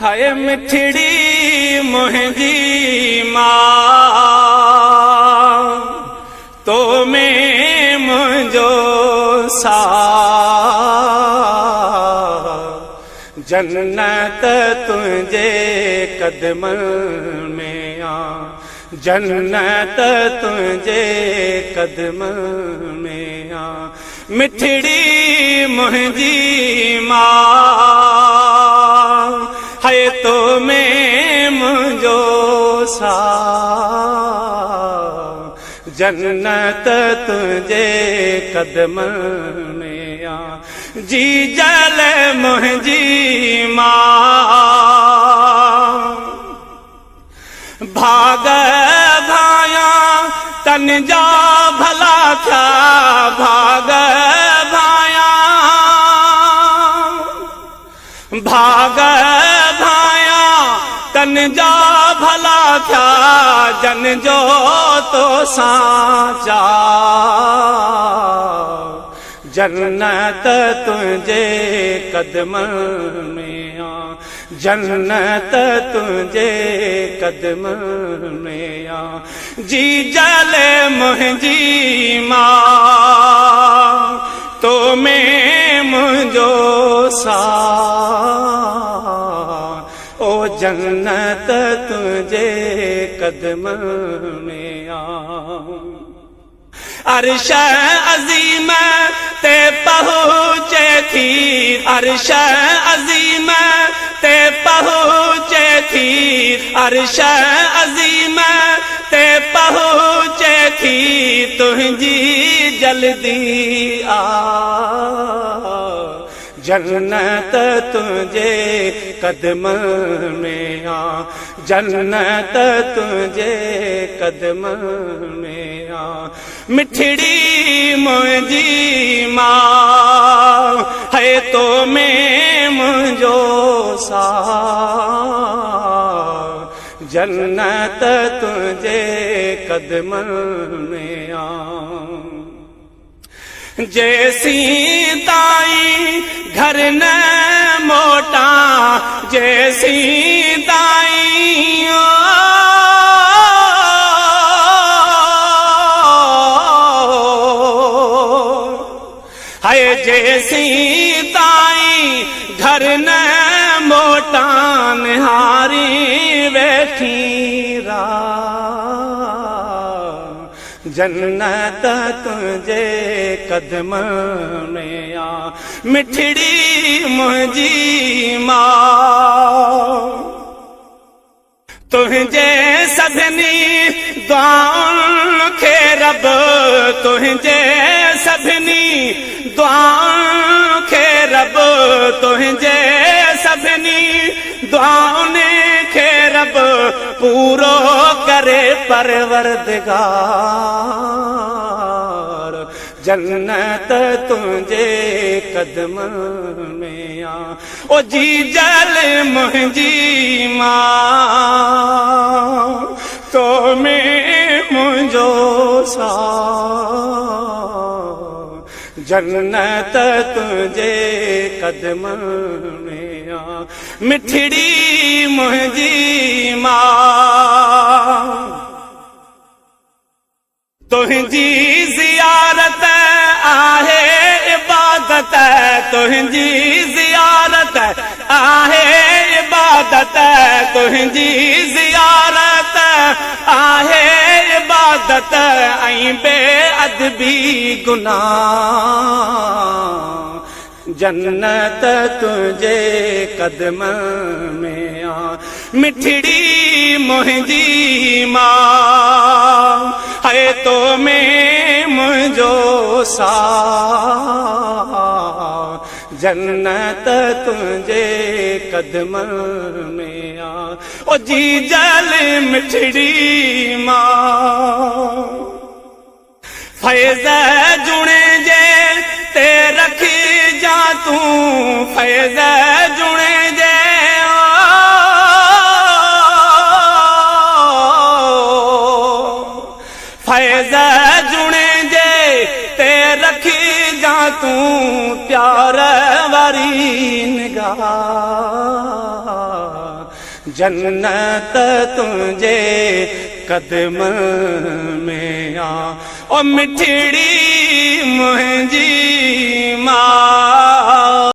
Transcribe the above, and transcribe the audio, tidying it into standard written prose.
High مٺڙي منهنجي ماء تو ۾ منهنجو ساهه جنت تنهنجي قدمن ۾ آ جنت تنهنجي قدمن ۾ آ مٺڙي منهنجي ماء هي تو ۾ منهنجو ساهه جنت تنهنجي قدمن ۾ آ جيجل منهنجي ماء ڀاڳ ڀايان تن جا ڀلا ٿيا ڀاڳ ڀايان ڀاڳ ڀايان تن جا ڀلا ٿيا جن جو تو سان چاء جنت تنهنجي قدمن ۾ آ جنت تنهنجي قدمن ۾ آ جيجل منهنجي ماء تو ۾ منهنجو ساهه او جنت تنهنجي قدمن ۾ آ. عرش عظيم تي پهچي ٿي عرش عظيم تي پهچي ٿي عرش عظيم تي پهچي ٿي تنهنجي جلدي آ جنت تنهنجي قدمن ۾ آ جنت تنهنجي قدمن ۾ آ مٺڙي منهنجي ماء هي تو ۾ منهنجو ساهه جنت تنهنجي قدمن ۾ آ. جيسين تائين گهر نه موٽان جيسين تائين هاء جيسين تائين گهر نه موٽان نهاري ويٺي راهه. جنت تنهنجي قدمن ۾ آ مٺڙي منهنجي ماء تنهنجي سڀني دعائن کي رب تنهنجي سڀني دعائن کي رب تنهنجي سڀني دعائن کي رب پورو ڪري پروردگار جنت تنهنجي قدمن ۾ آ او جيجل منهنجي ماء تو ۾ منهنجو ساهه جنت تنهنجي قدمن ۾ آ مٺڙي منهنجي ماء تنهنجي زيارت آهي عبادت تنهنجي زيارت آهي عبادت تنهنجي زيارت آهي عبادت ۽ بي ادبي گناهه جنت تنهنجي قدمن ۾ آ مٺڙي منهنجي ماء هي تو ۾ منهنجو ساهه جنت تنهنجي قدمن ۾ آ او جيجل مٺڙي ماء. فيض جوڻيجي تي رکجان تون فيض جوڻيجي فيض جوڻيجي تي رکجان تون پيار واري نگاهه. جنت تنهنجي قدمن ۾ آ. او مٺڙي منهنجي.